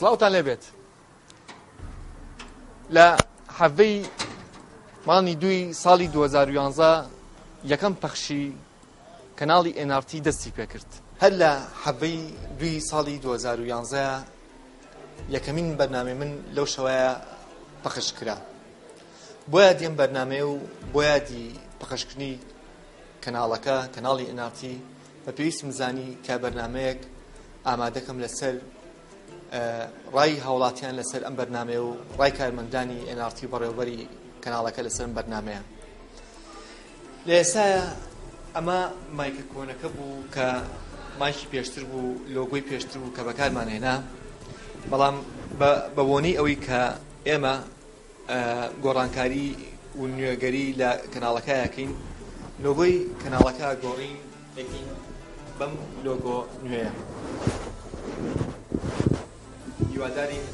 سڵاوتان لێبێت. لە حەڤەی مانگی دووی ساڵی 2011 یەکەم پەخشی کەناڵی NRT دەستی پێکرد. هەر لە حەڤەی دووی ساڵی 2011 یەکەمین بەرنامەی من لەو شەوەیە پەخش کرا. بۆ یادی ئەم بەرنامەیە و بۆ یادی پەخشکردنی کەناڵەکە، کەناڵی NRT، بە پێویستم زانی کە بەرنامەیەک ئامادەکەم لەسەر ڕای هاوڵاتیان لەسەر ئەم بەرنامەیە و ڕای کارمەندانی NRT و بەڕێوەبەری کەناڵەکە لەسەر ئەم بەرنامەیە. لە ئێستایا ئەمە مایکە کۆنەکە بوو کە مایکی پێشتر بوو، لۆگۆی پێشتر بوو کە بەکارمان هێنا، بەڵام بە بۆنەی ئەوەی کە ئێمە گۆڕانکاری و نوێگەری لە کەناڵەکە یەکەین، لۆگۆی کەناڵەکە گۆڕین یەکین بەم لۆگۆ نوێیە. هیوادارین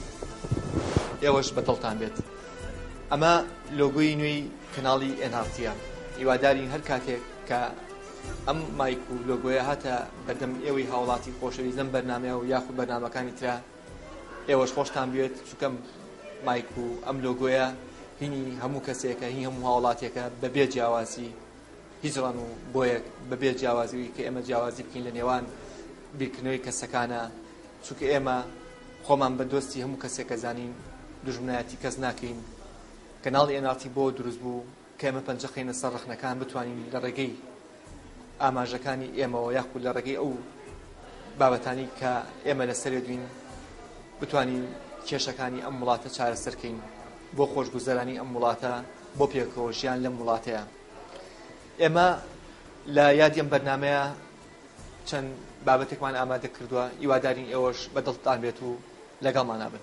ئێوەش بەدڵتان بێت. ئەمە لۆگۆی نوێی کەناڵی NRT-یە. هیوادارین هەر کاتێک کە ئەم مایک و لۆگۆیە هاتە بەردەم ئێوەی هاوڵاتی خۆشەویست لەم بەرنامەیە و یاخود بەرنامەکانی ترا ئێوەش خۆشتان بوێت، چونکە مایک و ئەم لۆگۆیە هینی هەموو کەسێکە، هی هەموو هاوڵاتیەکە بەبێ جیاوازی هیچ ڕەنگ و بۆیەک، بەبێ جیاوازی کە ئێمە جیاوازی بکەین لە نێوان بیرکردنەوەی کەسەکانە، چونکە ئێمە خۆمان بە دۆستی هەموو کەسێک ئەزانین، دوژمنایەتی کەس ناکەین. کەناڵی NRT بۆ دروست بوو کە ئێمە پەنجە خەینە سەر ڕەخنەکان، بتوانین لە ڕێگەی ئاماژەکانی ئێمەوە یاخود لە ڕێگەی ئەو بابەتانی کە ئێمە لەسەرێ دوین بتوانین کێشەکانی ئەم وڵاتە چارەسەر کەین بۆ خۆشگوزەرانی ئەم وڵاتە، بۆ پێکەوە ژیان لەم وڵاتەیە. ئێمە لە یادی ئەم بەرنامەیە چەند بابەتێکمان ئامادە کردووە، هیوادارین ئێوەش بە دڵتان بێت و لەگەڵمانا بن.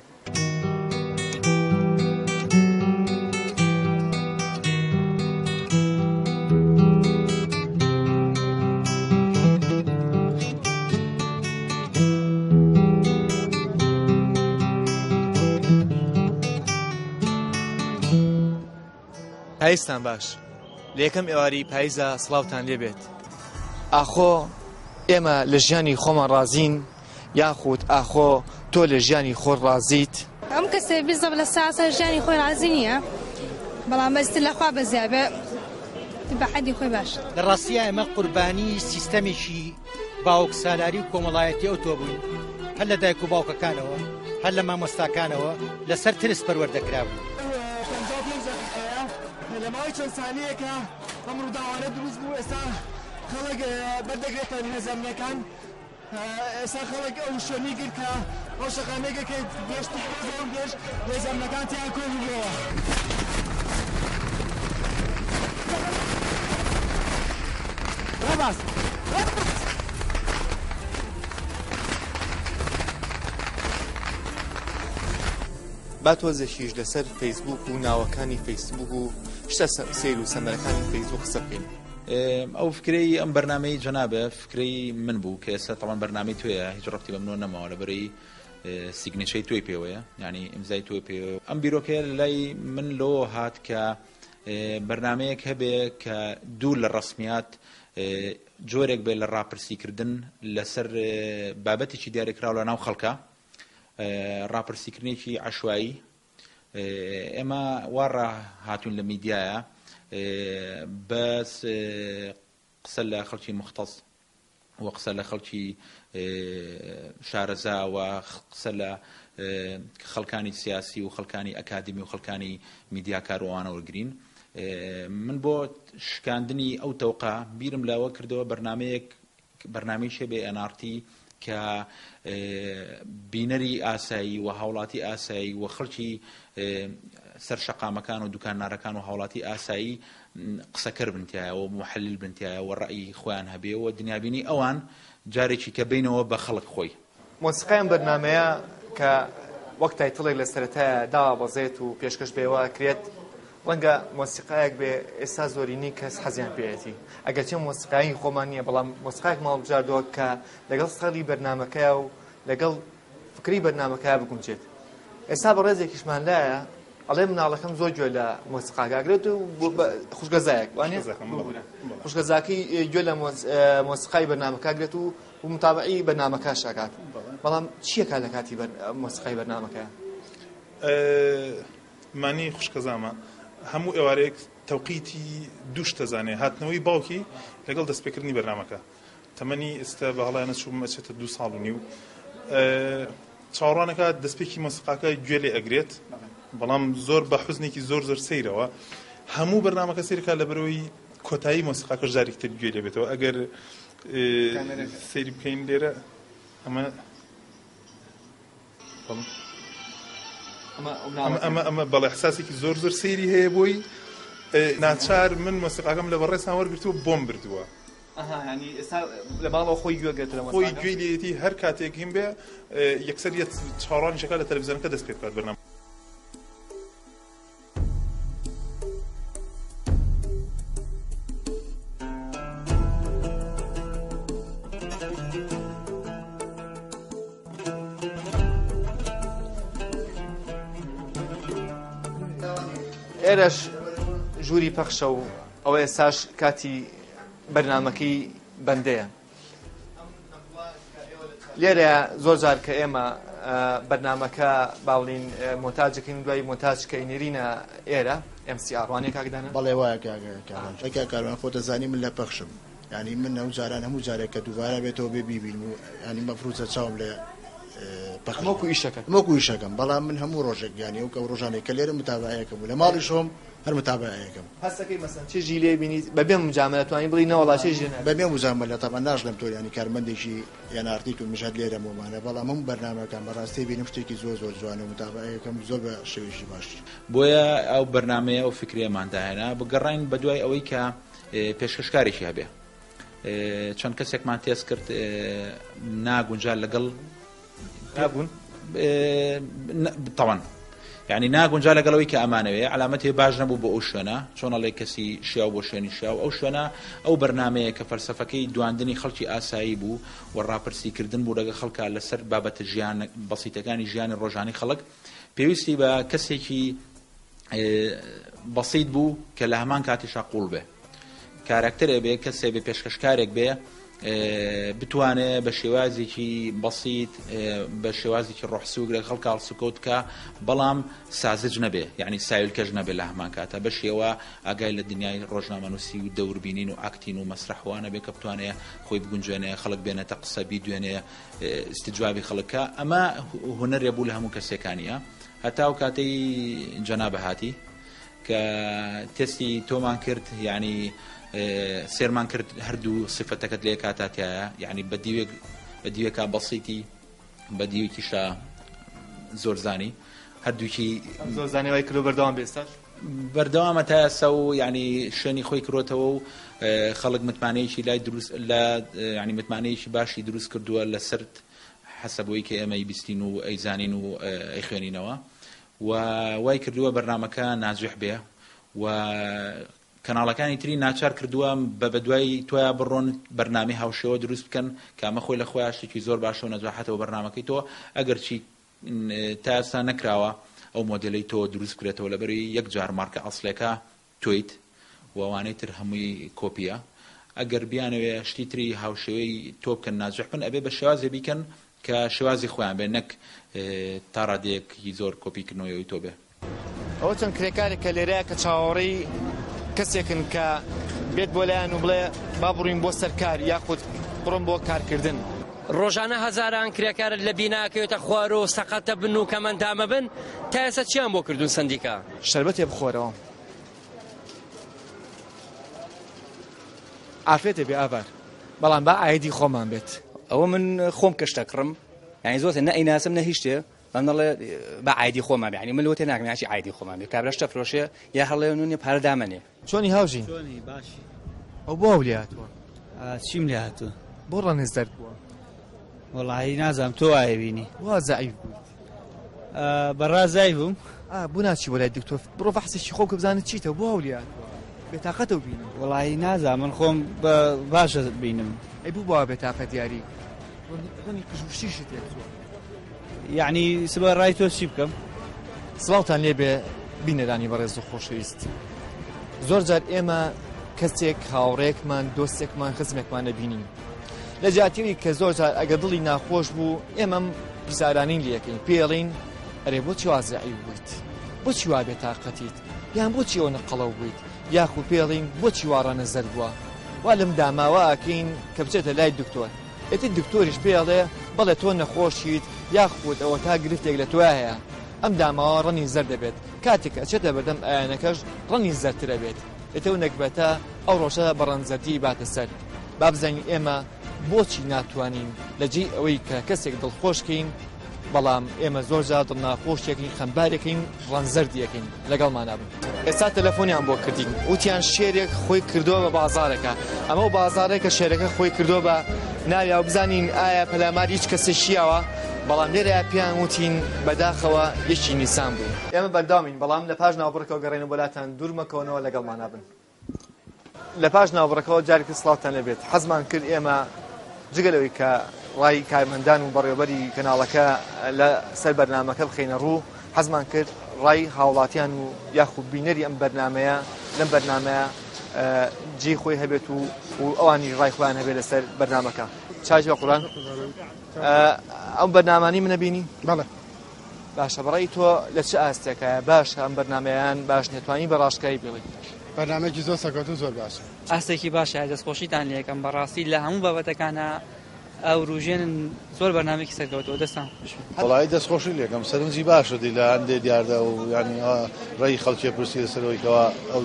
پاییزتان باش. لە یەکەم ئێوارەی پاییزا سڵاوتان لێ بێت. ئاخۆ ئێمە لە ژیانی خۆمان ڕازین یاخود ئاخۆ تۆ لە ژیانی خۆت ڕازیت؟ هەموو کەسێ بیزەب لە ساسە ژیانی خۆی ڕازی نییە بەڵام بەستر لەخوا بەزیا بێ بە حەدی خۆی باشە. لە ڕاستیا ئێمە قوربانی سیستەمێکی باوک سالاری و کۆمەڵایەتی ئەوتۆ بووین، هەر لە دایک و باوکەکانەوە، هەر لە مامۆستاکانەوە لەسەر ترس پەروەردە کرابووین. 55 دەقیقەیە لە ماوەی چەند سانیەکە ئەم ڕووداوانە دروست بوو، ئێستا خەڵک بەردەگرێتە هێزە ئەمنیەکان. ئێستا خەڵک ئەو شوێنی گرت کە ئەو شەقامەی گرت کە گەشت گەشت هێزە ئەمنیەکان تیان کۆ بووەوە. ڕێباز با تۆزێکیش لەسەر فەیسبوک و ناوەکانی فەیسبوک و شتە سەیر و سەمەرەکانی فەیسبوک قسە بکەین. ئەو فکرەی ئەم بەرنامەی جەنابە فکرەی من بوو کە ئێستا تەبعەن بەرنامەی تۆیە هیچ ڕەبتی بە منەوە نەماوە لەبەرەی signature ی تۆی پێوەیە یعنی ئیمزای تۆی پێوەیە ئەم بیرۆکەیە لە لای من لەوە هات کە بەرنمەیەک هەبێ کە دوور لە ڕسمیات جۆرێک بێ لە ڕاپرسیکردن لەسەر بابەتێکی دیاریکراو لە ناو خەڵکە ڕاپرسیکردنێکی عەشوایی ئێمە وا ڕاهاتوین لە میدیایە بەس قسە لە خەڵکی مختص و قسە لە خەڵکی شارەزا و قسە لە خەڵکانی سیاسی و خەڵکانی ئەکادمی و خەڵکانی میدیاکار و ئەوانە وەرگین من بۆ شکاندنی ئەو تەوقە بیرم لەوە کردەوە بەرنمەیەک بەرنامەی شێ بێ NRT کە بینەری ئاسایی و هاوڵاتی ئاسایی و خەڵکی سەر شەقامەکان و دوکاننارەکان و هاوڵاتی ئاسایی قسەکەر بن تیایا و موحەلیل بن تیایا و ڕەئی خۆیان هەبێ و دنیابینی ئەوان جارێکی کە بینەوە بە خەڵک خۆی. مۆسیقای ئەم بەرنامەیە کە وەک title ێک لە سەرەتایە دابەزێت و پێشکەش بە ئێوە ئەکرێت، ڕەنگە مۆسیقایەک بێ ئێستا زۆرینەی کەس حەزیان پێیەتی، ئەگەرچی ئەم مۆسیقایە هی خۆمان نییە، بەڵام مۆسیقایەکمان هەڵبژاردووە کە لەگەڵ ستایلی بەرنامەکەیا و لەگەڵ فکری بەرنامەکەیا بگونجێت. ئێستا بەڕێزێکیشمان لایە ئەڵێ مناڵەکەم زۆر گوێ لە مۆسیقاکە ئەگرێت و خوشکەزایەک وانە خوشکەزاکەی گوێ لە مۆسیقای بەرنامەکە ئەگرێت و متابعی بەرنامەکەش ئەکات. بەڵام چیەکا لە کاتی مۆسیقای بەرنامەکەیا؟ مانی خوشکەزامە هەموو ئێوارەیەک تەوقیتی دوو شت دەزانێ، هاتنەوەی باوکی لەگەڵ دەستپێکردنی بەرنامەکە. تەمەنی ئێستا بە هەڵەیا نەچووم ئەچێتە دوو ساڵ و نیو. چاوەڕوانەکە دەستپێکی مۆسیقاکە گوێ لێ ئەگرێت، بەڵام زۆر بە حوزنێکی زۆر زۆر سەیرەوە هەموو بەرنامەکە سەیرکا لەبەرەوەی کۆتایی مۆسیقاکەش جارێکی تر گوێ لێ بێتەوە. ئەگەر سەیری بکەین لێرە ئەمە ئەمە ئەمە بەڵێ احساسێکی زۆر زۆر سەیری هەیە بۆی ناچار من مۆسیقاکەم لە بەڕێزان وەرگرتووە بۆم بردووە. ئەها یانی ئێستا لە ماڵەوە خۆی گوێ گرت لە خۆی گوێی لێیەتی هەر کاتێک هین بێ یەکسەر یەت چاوەڕوانیشەکە لە تەلەڤیزیۆنەکە دەست پێ بکات بەرنامە. ئێرەش ژووری پەخشە و ئەوە ئێستاش کاتی بەرنامەکەی بەندەیە. لێرە زۆر جار کە ئێمە بەرنامەکە با بڵین مۆنتاجەکەین دوای مۆنتاج کە ئینێرینە ئێرە MCR وانە کاک دانا؟ بەڵێ وایە کاک کاروان. کاک کاروان خۆت دەزانی من لە پەخشم یانی من ئەو جاران هەموو جارێک کە دووبارە بێتەوە بێ بیبینم و یانی مەفروزە چاوم لە پەخش وەکو ئیشەکەت وەکو ئیشەکەم بەڵام من هەموو ڕۆژێک یانی ئەو کە ڕۆژانێک کە لێرە متابعەیەکەم و لە ماڵیشەوەم هەر متابعەیەکەم. هەستەکەی مەسەن چێژی لێ بینیت بەبێ مجاملە توانی بڵێی نەوەڵا چێژی لێ نابینم. بەبێ مجاملە تەبعەن ناشڵێم تۆ یانی کارمەندێکی ئێن ئاڕ تیت و منیش هەر لێرەم و ئەمانە بەڵام هەموو بەرنامەکان بەڕاستی بینم شتێکی زۆر زۆر جوانە و متابعەیەکەم زۆر بە شێوەیەکی باش. بۆیە ئەو بەرنامەیە ئەو فکرەیەمان داهێنا بگەڕاین بەدوای ئەوەی کە پێشکەشکارێکی هەبێ چەند کەسێکمان تێست کرد ناگونجا لەگەڵ نابوون؟ تاوان یعنی ناگونجا لەگەڵ ئەوەی کە ئەمانەوێ علامەتێ باش نەبوو بۆ ئەو شوێنە چۆن ئەڵێ کەسی شیاو بۆ شوێنی شیاو ئەو شوێنە ئەو بەرنمەیە کە فەلسەفەکەی دواندنی خەڵکی ئاسایی بوو و ڕاپرسیکردن بوو لەگە خەڵکە لەسەر بابەتە ژیان بەسیتەکانی ژیانی ڕۆژانی خەڵک پێویستی بە کەسێکی بەسیت بوو کە لە هەمان کاتیشا قوڵ بێ کاراکتەرێ بێ کەسێ بێ پێشکەشکارێک بێ بتوانێ بە شێوازێکی بەسیت بە شێوازێکی ڕۆحسوک لەگەڵ خەڵکا هەڵسوکەوت بکا بەڵام سازج نەبێ یعنی سایلکەش نەبێ لە هەمان کاتە بە شێوە ئاگای لە دنیای ڕۆژنامەنووسی و دەوربینین و ئاکتین و مەسرح وانە بێ کە بتوانێ خۆی بگونجێنێ خەڵک بێنێتە قسە بیدوێنێ ئیستجوابی خەڵک کا ئەمە هونەرێ بوو لە هەموو کەسێکانیە هەتا ئەو کاتەی جەنابە هاتی کە تێستی تۆمان کرد یعنی سێرمان کرد هەردوو سفەتەکەت لێ کاتا تایە یعنی بە دیوێک بە دیوێکا بەسیتی بە دیوێکیشا زۆرزانی هەردووکی زۆرزانی وای کردو بەردەوام بێ ئێستاش بەردەوامە تا ئێستا و یعنی شوێنی خۆی کرۆتەوە و خەڵک متمانەیەکی لای دروست لە یعنی متمانەیەکی باشی دروست کردووە لەسەر حەسەبەوەی کە ئێمە ئەیبیستین و ئەیزانین و ئەیخوێنینەوە و وای کردووە بەرنامەکە ناجح بێ و کەناڵەکانی تری ناچار کردووە بە بەدوای تۆیا بڕۆن بەرنامەی هاوشێوە دروست بکەن کە ئەمە خۆی لە خۆیا شتێکی زۆر باشە و نەجاحەتە بۆ بەرنامەکەی تۆ ئەگەرچی تا ئێستا نەکراوە ئەو مۆدێلەی تۆ دروست بکرێتەوە لەبەرەوەی یەک جار مارکە ئەسڵێکە تۆیت و ئەوانەی تر هەمووی کۆپیە ئەگەر بیانەوێ شتی تری هاوشێوەی تۆ بکەن ناجح بن ئەبێ بە شێوازێ بیکەن کە شێوازی خۆیان بێ نەک تا ڕادەیەکی زۆر کۆپی کردنەوەی ئەوی تۆ بێ. ئەوە چەند کرێکارێکە لێرەیە کە چاوەڕێی کەسێکن کە بێت بۆ لایان و بڵێ با بڕین بۆ سەر کار یاخود بڕۆن بۆ کارکردن. ڕۆژانە هەزاران کرێکار لە بینا ئەکەوێتە خوار و سەقەت ئەبن و کەمئەندام ئەبن، تا ئێستا چیان بۆ کردوون سەندیکا؟ شەربەتێ بخۆرەوە. عافێتێ بێ ئاڤار بەڵام با ئایدی خۆمان بێت. ئەوە من خۆم کە شتە کڕم یانی زۆر نە ئەیناسم نە هیچ شتێ بەم دەڵێ با ئایدی خۆمان بێ یانی من لەوە تێناگەم یانی چی ئایدی خۆمان بێ کابرا شتە فرۆشێ یا هەڵێ نونێ پارە دامەنێ. چۆنی هاوژین؟ چۆنی باشی؟ ئەو بۆ ئەو لێ هاتووە؟ چیم لێ هاتووە؟ بۆ ڕەنگت زەرد بووە؟ وەڵاهی نازانم تۆ وایە بینی. وا زەعیف بوویت. بەڕاست زەعیف بووم؟ ئا بۆ ناچی بۆ لای دکتۆر بڕۆ فەحسێکی خۆ بکە بزانە چیتە بۆ ئەو لێ هاتووە؟ بێتاقەتە و بینم. وەڵاهی نازانم من خۆم بە باشە بینم. ئەی بۆ وا بێتاقەت دیاری؟ ڕەنگی قژ و شتیشت تێکچووە. یەعنی سبە ڕای تۆ چی بکەم؟ سڵاوتان لێبێ بینەرانی بەڕێز و خۆشەویست. زۆر جار ئێمە کەسێک هاوڕێکمان دۆستێکمان خزمێکمان دەبینین. لە جیاتیەوەی کە زۆر جار ئەگەر دڵی ناخۆش بوو ئێمە ئەم پرسیارانەی لێ ئەکەین پێی ئەڵێین ئەرێ بۆچی وا زەعیف بوویت؟ بۆچی وا بێتاقەتیت؟ یان بۆچی ئەوەنە قەڵەو بوویت؟ یاخود پێی ئەڵێین بۆچی وا ڕەنە زەرد بووە؟ وا لەم داماوە ئەکەین کە بچێتە لای دکتۆر ئیتر دکتۆریش پێی ئەڵێ بەڵێ تۆ نەخۆشیت یاخود ئەوەتا گرفتێک لە تۆیا هەیە ئەم داماوە ڕەنی زەرد دەبێت کاتێک کە ئەچێتە بەردەم ئایەنەکەش ڕەنی زەردتر ئەبێت ئیتر ئەو نەگبەتە ئەو ڕۆژە بە ڕەنجزەردی ئەیباتە سەر با بزانین ئێمە بۆچی ناتوانین لە جێی ئەوەی کە کەسێک دڵخۆش کەین بەڵام ئێمە زۆر جار دڵناخۆشێکین خەمبارێکین ڕەنجزەردیەکەین لەگەڵمانا بن. ئێستا تەلەفۆنیان بۆ کردین وتیان شێرێک خۆی کردووە بە بازارێکە ئەمە و بازارێکە شێرەکە خۆی کردووە بە ناویا و بزانین ئایا پەلامار هیچ کەسێک شیاوە بەڵام لێرە پێیان وتین بەداخەوە یەکی نیسان بوو. ئێمە بەردەوامین بەڵام لە پاش ناوبڕکەوە گەڕێنەوە بۆ لاتان دوور مەکەونەوە لەگەڵمانا بن. لە پاش ناوبڕەکەوە جارێکی سڵاوتان لێبێت حەزمان کرد ئێمە جگە لەوەی کە ڕای کارمەندان و بەڕێوەبەری کەناڵەکە لە سەر بەرنامەکە بخەینە ڕوو حەزمان کرد ڕای هاوڵاتیان و یاخود بینەری ئەم بەرنمەیە لەم بەرنمەیە جێی خۆی هەبێت و و ئەوانی ڕای خۆیان هەبێت لەسەر بەرنمەکە چاوی بە قوربان ئەم بەرنامانی منە بینی بەڵێ باشە بەڕای تۆ لە چ ئاستێکایە باشە ئەم بەرنامەیان باش نیە توانی بە ڕاشکاوی بڵێی. بەرنامەیەکی زۆر سەرکەوتوو زۆر باشە. ئاستێکی باشە دەستخۆشیتان لێکەم بەڕاستی لە هەموو بابەتەکانا ئەوروژێنن زۆر بەرنامەیەکی سەرکەوتووە دەستان خۆش بێت. وەڵایی دەست خۆشی لێکەم سەرنجی باشە دی لە هەندێ دیاردە و یانی ڕێی خەڵکی پرسی لەسەر ئەوەی کەوا ئەو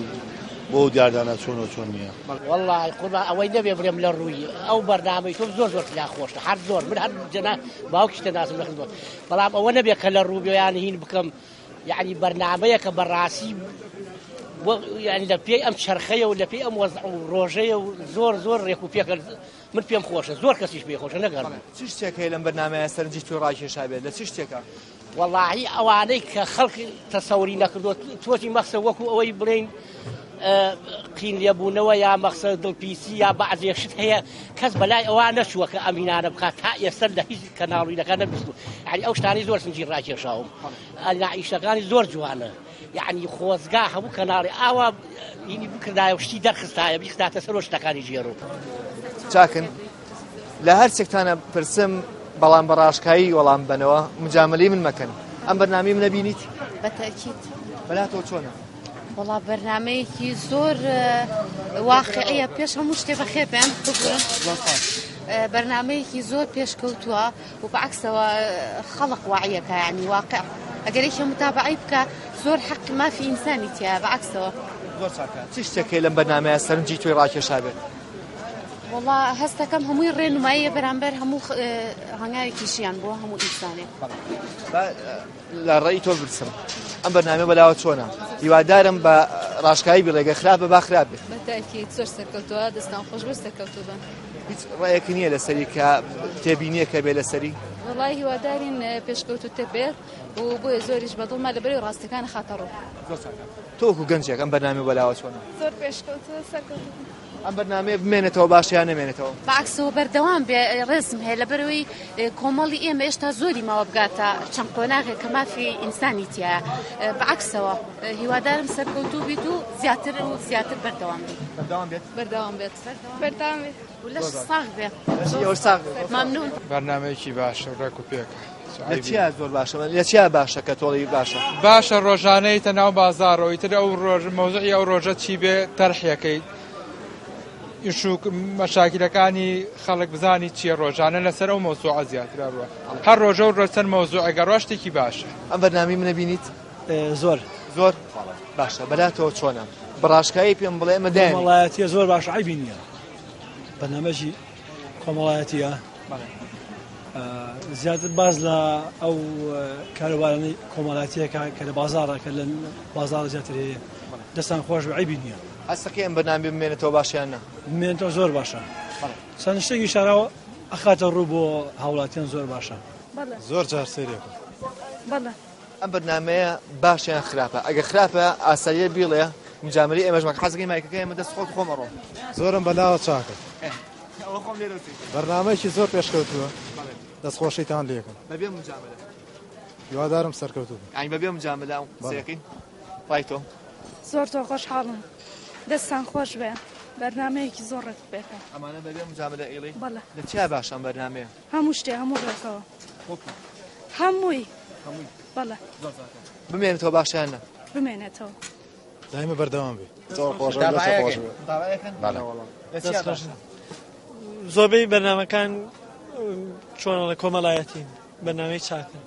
بۆ ئەو دیاردانە چۆن و چۆن نییە. وەڵڵاهی قوربان ئەوەی نەبێ بڵێم لە ڕووی ئەو بەرنامەی تۆ زۆر زۆر تیا خۆشە هەر زۆر من هەر جەنا باوکیش دەناسم لە خزمەت بەڵام ئەوە نەبێ کە لە ڕوو یان هین بکەم یعنی بەرنامەیەکە بەڕاستی یعنی لە پێی ئەم چرخەیە و لە پێی ئەم وەزع و ڕۆژەیە و زۆر زۆر ڕێک و پێکە من پێم خۆشە زۆر کەسیش پێ خۆشە نەگەڕ چ شتێک هەیە لەم بەرنامەیە سەرنجی تۆی ڕاکێشابێت لە چ شتێکە؟ وەڵاهی ئەوانەی کە خەڵک تەسەوری نەکردووە تۆزی مەخسە وەکو ئەوەی بڵێین قین لێبوونەوە یا مەخسە دڵپیسی یا بەعزێ شت هەیە کەس بەلای ئەوە نەچووە کە ئەمینانە بکات تا ئێستا لە هیچ کەناڵوینەکە نەبیست و یعنی ئەو شتانی زۆر سنجی ڕاکێشاوم نائیشەکانی زۆر جوانە یعنی خۆزگا هەموو کەناڵی ئاوا هینی بکردایە و شتی دەرخستایە بیخستاتە سەر شتەکانی ژێرۆ چاکن لە هەرچێکتانە پرسم بەڵام بە ڕاشکایی وەڵام بەنەوە مجاملەی من مەکەن ئەم بەرنامەی منە بینیت بە تەئکید. بەلاتەوە چۆنە؟ وەڵا بەرنامەیەکی زۆر واقعیە پێش هەموو شتێ بەخێر بێن ببورن بەرنمەیەکی زۆر پێشکەوتووە و بەعکسەوە خەڵق واعیەکە ینی واقع ئەگەر یەکێ متابعەی بکە زۆر حەق مافی ئینسانی تیا بەعکسەوە زۆر چاکە چ شتێک هەیە لەم بەرنامەیە سەرنجی تۆی ڕاکێشابێت؟ وەڵا هەستەکەم هەمووی ڕێنماییە بەرامبەر هەموو هەنگاوێکی ژیان بۆ هەموو ئینسانێک. لە ڕێی تۆ برسم ئەم بەرنامە بەلاوە چۆنە هیوادارم بە ڕاشکایی بڵێ گەر خراپە با خراپ بێت بەتاکیت زۆر سەرکەوتووە دەستان خۆش بێت سەرکەوتوو بن هیچ ڕێیەک نییە لەسەری کە تێبینیەکە بێ لەسەری وەڵای هیوادارین پێشکەوتووتر بێت و بۆیە زۆریش بەدڵمە لەبەری ڕاستەکان خاتە ڕوو تۆ وەکو گەنجێک ئەم بەرنامە بەلاوە چۆنە زۆر پێشکەوتووە سەرکەوتوو ئەم بەرنامەیە بمێنێتەوە باشە یان نەمێنێتەوە؟ بەعەکسەوە بەردەوام بێ ڕێزم هەیە لەبەرئەوەی کۆمەڵی ئێمە ئێشتا زۆری ماوە بگاتە چەند قۆناغێک کە مافی ئینسانی تیایە بەعەکسەوە هیوادارم سەرکەوتوو بیت و زیاتر و زیاتر بەردەوام بیت. بەردەوام بێت؟ بەردەوام بێت. بەردەوام بێت. و لەش ساغ بێ. لەشی ئێوەش ساغ بێ. مەمنون. بەرنامەیەکی باشە و ڕێک و پێکە. لە چیا زۆر باشە لە چیا باشە کە تۆڵی باشە؟ باشە ڕۆژانە یتە ناو بازاڕەوە ئیتر ئەو ڕۆژ مەوزوعی ئەو ڕۆژە چی بێ تەرحیەکەی ئیش و مەشاکیلەکانی خەڵک بزانی چییە ڕۆژانە لەسەر ئەو مەوزوعە زیاتر ئەڕوا هەر ڕۆژە و ڕۆژ چەند مەوزوعێکە ڕوا شتێکی باشە. ئەم بەرنامەی منە بینیت؟ زۆر. زۆر؟ باشە بەلاتەوە چۆنە؟ بەڕاشکاوی پێم بڵێ ئێمە دایانی. کۆمەڵایەتیە زۆر باشە عەیبی نییە بەرنامەکی کۆمەڵایەتیە زیاتر باس لە ئەو کاروبارانەی کۆمەڵاتیەکە کە لە بازاڕە کە لە بازاڕ زیاتر هەیە دەستان خۆش بێ عەیبی نییە. هەستەکەی ئەم بەرنامەیە بمێنێتەوە باشە یان نا؟ بمێنێتەوە زۆر باشە چەند شتێکی شاراوە ئەخاتە ڕوو بۆ هاوڵاتیان زۆر باشە. زۆر جار سەیرێکم. بەڵێ. ئەم بەرنامەیە باشە یان خراپە؟ ئەگەر خراپە ئاساییە بیڵێ مجاملەی ئێمەش مەکە حەزەکەی مایکەکە ئێمە دەست خۆت خۆم ئەڕۆم. زۆرم بەلاوە چاکە. بەرنامەیەکی زۆر پێشکەوتووە دەستخۆشیتان لێکەم بەبێ مجاملە هیوادارم سەرکەوتوو بن یانی بەبێ مجاملە ئەو قسەیەکەین ڕای تۆ زۆر زۆر خۆشحاڵم دەستان خۆش بێ. بەرنامەیەکی زۆر ڕێک و پێکە. ئەمانە بەبێ مجاملە ئەیڵێی؟ بەڵێ. لە چیا باشە ئەم بەرنامەیە؟ هەموو شتێ هەموو ڕێکەوە. وەکو؟ هەمووی. هەمووی. بەڵێ. زۆر چاکە. بمێنێتەوە باشە یان نا؟ بمێنێتەوە. دایمە بەردەوام بێ. زۆر خۆشە دەست خۆش بێ. متابعەکەن؟ بەڵێ. لە چیا باشە؟ زۆربەی بەرنامەکان چۆن ئەڵێ کۆمەڵایەتین بەرنامەی چاکن.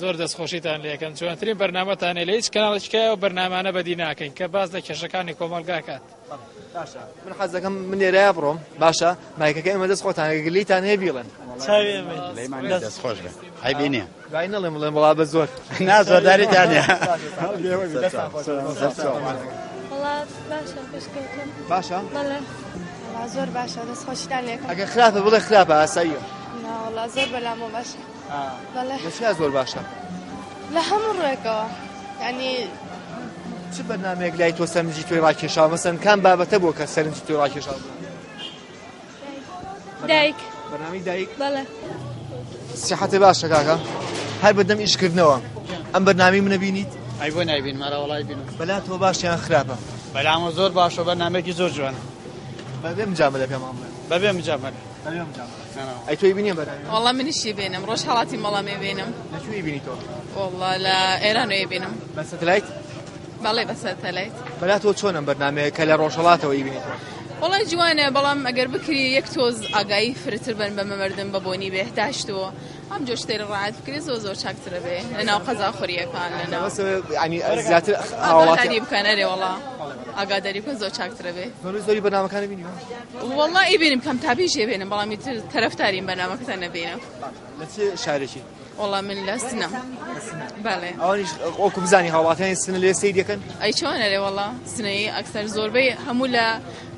زۆر دەستخۆشیتان لێکەم جوانترین بەرنامەتانێ لە هیچ کەناڵێکی کایەوە بەرنامانە بەدی ناکەین کە باس لە کێشەکانی کۆمەڵگا کات. باشە من حەز دەکەم من لێرەیا بڕۆم باشە مایکەکە ئێمە دەست خۆتان ئەگەر گلەیتان هەیە بیڵێن. چاوی ئێمەی. گلەیمان نییە دەست خۆش بێ عەیبی نییە. دوایی نەڵێن بڵێن وەڵا بە زۆر. نا زۆرداریتان نییە. وەڵا باشە پێشکەوتن. باشە؟ بەڵێ. وەڵا زۆر باشە دەست خۆشیتان لێکەم. ئەگەر خراپە بڵێ خراپە ئاساییە. نا وەڵا زۆر بەلامەوە باشە. بەڵێ. لە چیا زۆر باشە؟ لە هەموو ڕووێکەوە یانی. چ بەرنامەیەک لای تۆ سەرنجی تۆی ڕاکێشاوە مەسەن کام بابەتە بووە کە سەرنجی تۆی ڕاکێشاوە؟ دایک. بەرنامەی دایک؟ بەڵێ. سیحەتێ باشە کاکە هەر بەدەم ئیشکردنەوە ئەم بەرنامەی منە بینیت؟ ئەی بۆ نایبینم ئەرا وەڵای بینم. بەلا تۆ باشە یان خراپە؟ بەلامەوە زۆر باشە بەرنامەیەکی زۆر جوانە. بەبێ مجاملە پێمان بڵێ. بەبێ مجاملە. بەبێ مجاملە. ئەی تۆی بینیە بەرنامەی؟ وەڵا منیشی بینم ڕۆژهەڵاتی مەڵام بینم. لە کوێ بینی تۆ؟ وەڵا لە ئێران بینم. بە سەتەلایت؟ بەڵێ بە سەتەلایت. بەلا تۆ چۆن ئەم بەرنامەیە کە لە ڕۆژهەڵاتەوە ئیبینی تۆ؟ وەڵای جوانە بەڵام ئەگەر بکری یەک تۆز ئاگایی فرەتر بن بە مەردم بە بۆنی بێهداشت و ئەم جۆر شتێ ڕعایەت بکرێ زۆر زۆر چاکترە بێ لە ناو قەزا خوریەکان لە ناو یعنی زیاتر ئاگاداری بکەن ئەرێ وەڵا ئاگاداری بکەن زۆر چاکترە بێ زۆر زۆری بەرنامەکانی بینیوە؟ وەڵا ئیبینم کەم تا بیژێ بینم بەڵام ئیتر تەرەفداریم بەرنامەکەتان نەبینم. لە چ شارێکی؟ وەڵا من لە سنەم. بەڵێ. ئەوانیش وەکو بزانی هاوڵاتیانی سنە لێ سەیر دەکەن؟ ئەی چۆن ئەرێ وەڵا سنەیی ئەکسەر زۆربەی هەموو لە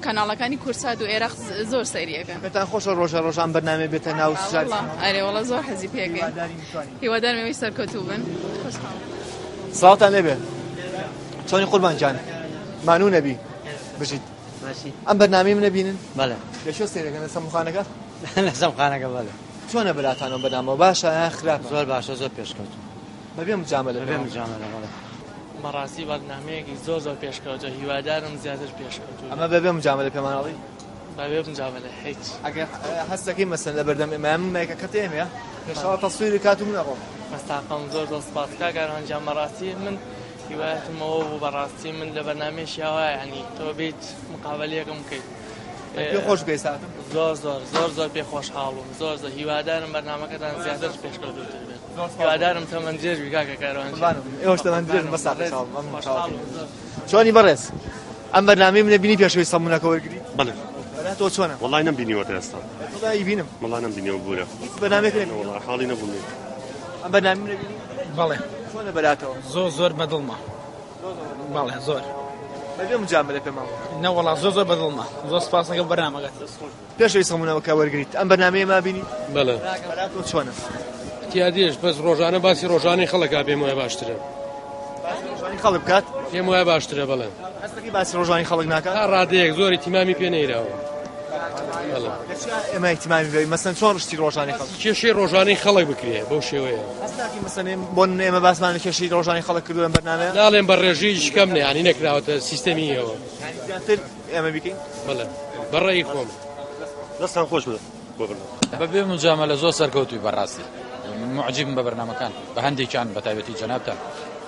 کەناڵەکانی کورسات و ئێراق زۆر سەیری ئەکەن. پێتان خۆشە ڕۆژە ڕۆژان بەرنامەی بێتە ناو شاری وەڵا ئەرێ وەڵا زۆر حەزی پێ ئەکەین. هیوادارم ئێوەی سەرکەوتوو بن. خۆشحاڵم. سڵاوتان لێبێ چۆنی قوربان گیان مانوو نەبی بژیت. ئەم بەرنامەی منە بینن؟ بەڵێ. لە کوێ سەیرەکەن لە سەمخانەکە؟ لە سەمخانەکە بەڵێ. چۆنە بەلاتان ئەم بەرنامەوە باشە یان خراپە؟ زۆر باشە زۆر پێشکەوتوو. بەبێ مجامەلە بەبێ مجامەلە بەڵێ. بەڕاستی بەرنامەیەکی زۆر زۆر پێشکەوتووە هیوادارم زیاتر پێشکەوتوو ئەمە بەبێ مجامەلە پێمان ئەڵێی؟ بەبێ مجامەلە هیچ. ئەگەر هەست دەکەی مەسەن لەبەردەم ئێمە من مایکەکەت ئێمەیە پێشەوا تەسویری کات و من ئەڕۆم. بەستاقەم زۆر زۆر سپاس کاک ئارمان گیان بەڕاستی من هیوایەتم ئەوە بوو بەڕاستی من لە بەرنامەیەکی ئاوا یانی تۆ بیت مقابەلەیەکم بکەیت پێ خۆش بێ ساتم زۆر زۆر زۆر زۆر پێ خۆشحاڵ بووم زۆر زۆر هیوادارم بەرنامەکەتان زیاتر پێشکەوتووتر بێت هیوادارم تەمەن درێژ بی کاکە کاروان ئێوەش تەمەن درێژ بەس چۆنی بەڕێز ئەم بەرنامەی منە بینی پێشەوەی سەمونەکە وەرگری بەڵێ تۆ چۆنە وەڵای نەمبینیوە تا ئێستا وەڵای بینم وەڵا نەمبینیوە بورە هیچ بەرنامەیەک نەبینی وەڵا حاڵی نەبووم ئەم بەرنامەی منە بینی بەڵێ چۆنە بەلاتەوە زۆر زۆر بەدڵمە بەڵێ زۆر بەبێ مجاملە پێمان نەوەڵا زۆر زۆر بەدڵمە زۆر سپاس لەگەڵ بەرنامەکەت پێشەوەی سەمونەوەکە وەرگریت ئەم بەرنامەیە ما بینی بەڵێ بەلاتەوە چۆنە تیادیش بەس ڕۆژانە باسی ڕۆژانی خەڵکا پێم وایە باشترە ڕۆژانی خەڵک بکات پێم وایە باشترە بەڵێ هەستەکەی باسی ڕۆژانی خەڵک ناکات تا ڕادەیەک زۆر ئیتیمامی پێ نەیراوە بەڵێ ئێمە ئیتیمامی بێ مەسەن چۆن ڕشتی ڕۆژانی خەڵک کێشەی ڕۆژانەی خەڵک بکرێ بەو شێوەیە هەست ناکەی مەسەن بۆ نمونە ئێمە باسمان لە کێشەی ڕۆژانی خەڵک کردووە لەم بەرنامەیە ناڵێم بە ڕێژەیەکی کەم نە یانی نەکراوەتە سیستەمیەوە یانی زیاتر ئێمە بیکەین بەڵێ بە ڕەئی خۆم دەستان خۆش بێت بۆ بەرنامە. بەبێ مجامەلە زۆر سەرکەوتووی بەڕاستی موعجیبم بە بەرنامەکان بە هەندێکیان بە تایبەتی جەنابتان.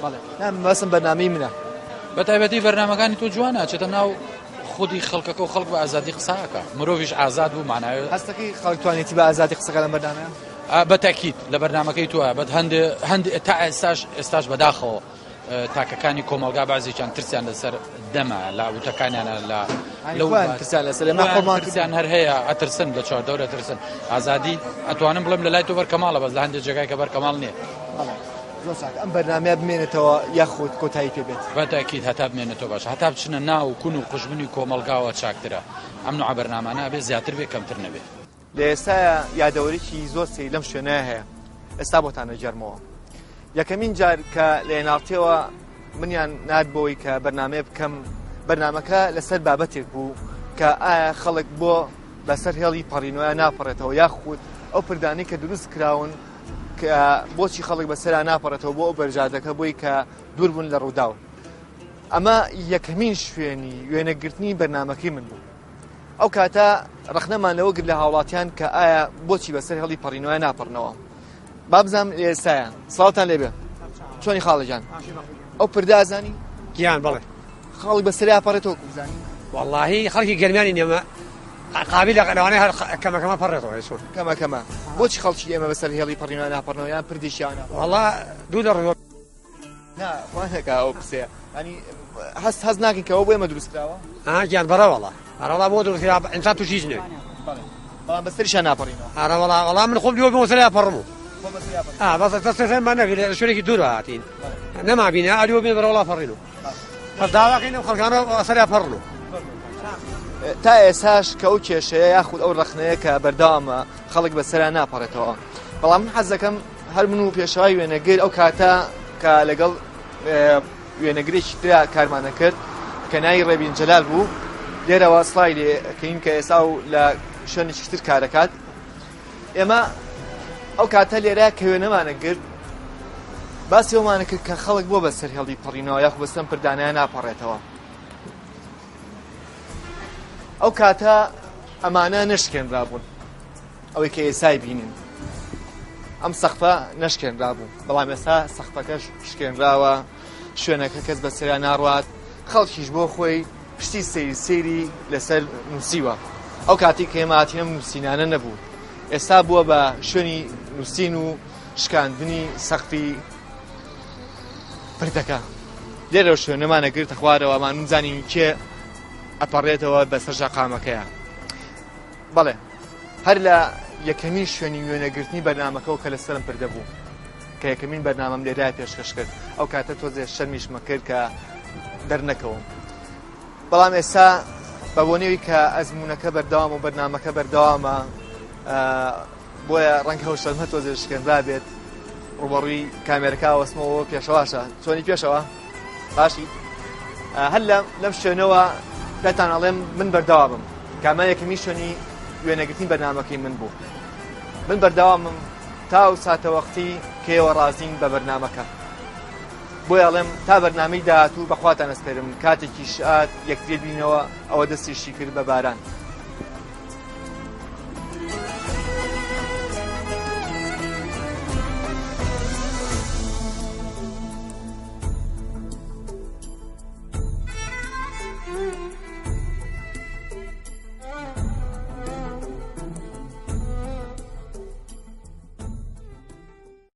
بەڵێ نا مەبەستم بەرنامەی منە. بە تایبەتی بەرنامەکانی تۆ جوانە ئەچێتە ناو خودی خەڵکەکە و خەڵک بە ئازادی قسە ئەکا مرۆڤیش ئازاد بوو مانای هەستەکەی خەڵک توانێتی بە ئازادی قسەکە لەم بەرنامەیە؟ بە تەکید لە بەرنامەکەی تۆ بەت هەندێ هەندێ تا ئێستاش ئێستاش بەداخەوە تاکەکانی کۆمەڵگا بەعزێکیان ترسیان لەسەر دەمە لە وتەکانیانە لە لەو ترسیان لەسەر ئێمە خۆمان ترسیان هەر هەیە ئەترسن لە چواردەورە ترسن ئازادی ئەتوانم بڵێم لە لای تۆ بەر کەماڵە بەس لە هەندێک جێگای کە بەر کەماڵ نییە. زۆر چاک ئەم بەرنامەیە بمێنێتەوە یاخود کۆتایی پێ بێت؟ بە تاکید هەتا بمێنێتەوە باشە هەتا بچنە ناو کون و قوژبنی کۆمەڵگاوە چاکترە ئەم نوعە بەرنامانە ئەبێ زیاتر بێ کەمتر نەبێ. لە ئێستایا یادەوەریی زۆر سەیر لەم شوێنە هەیە ئێستا بۆتان ئەگێڕمەوە. یەکەمین جار کە لە ئێناڕتیەوە منیان نارد بۆی کە بەرنامەیە بکەم بەرنامەکە لەسەر بابەتێک بوو کە ئایا خەڵک بۆ بەسەر هێڵی پەڕینەوە ناپەڕێتەوە یاخود ئەو پردانەی کە دروست کراون کە بۆچی خەڵک بەسەرا ناپەڕێتەوە بۆ ئەو بەرجادەکە بۆی کە دوور بوون لە ڕووداو. ئەمە یەکەمین شوێنی وێنەگرتنی بەرنامەکەی من بوو. ئەو کاتە ڕەخنەمان لەوە گرت لە هاوڵاتیان کە ئایا بۆچی بەسەر هێڵی پەڕینەوە ناپەڕنەوە. با بزانم ئێستایە. سڵاوتان لێبێ. چۆنی خاڵە گیان؟ ئەو پردە ئەزانی؟ گیان بەڵێ. خەڵک بەسەریا پەڕێتەوە کو بزانی؟ وەڵاهی خەڵکی گەرمیانی نێمە قابیل لەوانەیە هەر کەمە کەمە پەڕێتەوە چۆن؟ کەمە کەمە. بۆچی خەڵکی ئێمە بەسەر هێڵی پەڕینەوە ناپەڕنەوە یان پردێکیان ناپەڕنەوە؟ وەڵا دوو لە ڕووە. نا خوا نەکا ئەو قسەیە. یانی هەست هەست ناکەین کە ئەوە بۆ ئێمە دروست کراوە؟ ها گیان بەڕێ وەڵا. ئەرەوەڵا بۆ دروست کرا ئینسان تووشی هیچ نەبێ. بەڵێ بەڵام بەسەریشا ناپەڕینەوە. ئەرەوەڵا وەڵا من خۆم دیوە بۆ سەریا پەڕم و. ئا بەس دەستێ ما نەبی لە شوێنێکی دوور هاتین. نەمابینە ئەلیوە بێ بەرەوەڵا پەڕین و. بەس داواکەین ئەو خەڵکانە سەریا پەڕن و. تا ئێساش کە ئەو کێشەیە یاخود ئەو ڕەخنەیە کە بەردەوامە خەڵک بەسەرا ناپەڕێتەوە بەڵام من حەز دەکەم هەر من و پێشەوای وێنەگر ئەو کاتە کە لەگەڵ وێنەگرێکی ترا کارمانە کرد کە ناوی ڕێبین جەلال بوو لێرەوە سڵای لێ کەین کە ئێستا و لە شوێنێکی تر کارەکات ئێمە ئەو کاتە لێرە کە وێنەمانە گرت باسی ئەومانە کرد کە خەڵک بۆ بەسەر هێڵی پەڕینەوە یاخو بەسەر پردانەیە ناپەڕێتەوە ئەو کاتە ئەمانە نشکێنرابوون ئەوەی کە ئێسای بینین ئەم سەقفە نەشکێنرابوو بەڵام ئێستا سەقفەکەش شکێنراوە شوێنەکە کەس بەسەریا ناڕوات خەڵکیش بۆ خۆی شتی سەیری سەیری لەسەر نووسیوە ئەو کاتی کە ئێمە هاتینە ئەم نووسینانە نەبوو ئێستا بووە بە شوێنی نووسین و شکاندنی سەقفی پردەکە لێرە شوێنەمانە گرتە خوارەوە ئەمان بزانین کێ ئەپەڕێتەوە بەسەر شەقامەکەیە بەڵێ هەر لە یەکەمین شوێنی وێنەگرتنی بەرنامەکەەوە کە لەسەرم پردە بوو کە یەکەمین بەرنامەم لێرا پێشکەش کرد ئەو کاتە تۆزێ شەرمیشمە کرد کە دەرنەکەوم بەڵام ئێستا بە بۆنەوەی کە ئەزمونونەکە بەردەوام و بەرنامەکە بەردەوامە بۆیە ڕەنگ هەو شەرمە تۆزێ شکێنرا بێت ڕوبەڕووی کامێرەکە وەسمەوە پێشەواشە چۆنی پێشەوە باشی هەر لەم شوێنەوە پێتان ئەڵێم من بەردەوامم کامە یەکەمی شوێنی وێنەگرتنی بەرنامەکەی من بوو من بەردەوامم تا ئەو ساتەوەختی کێوە ڕازین بە بەرنامەکە بۆیە ئەڵێم تا بەرنامەی داهاتوو بەخواتان ئەسپێرم کاتێکیش ئات یەکتری بینەوە ئەوە دەستیشی کرد بە باران.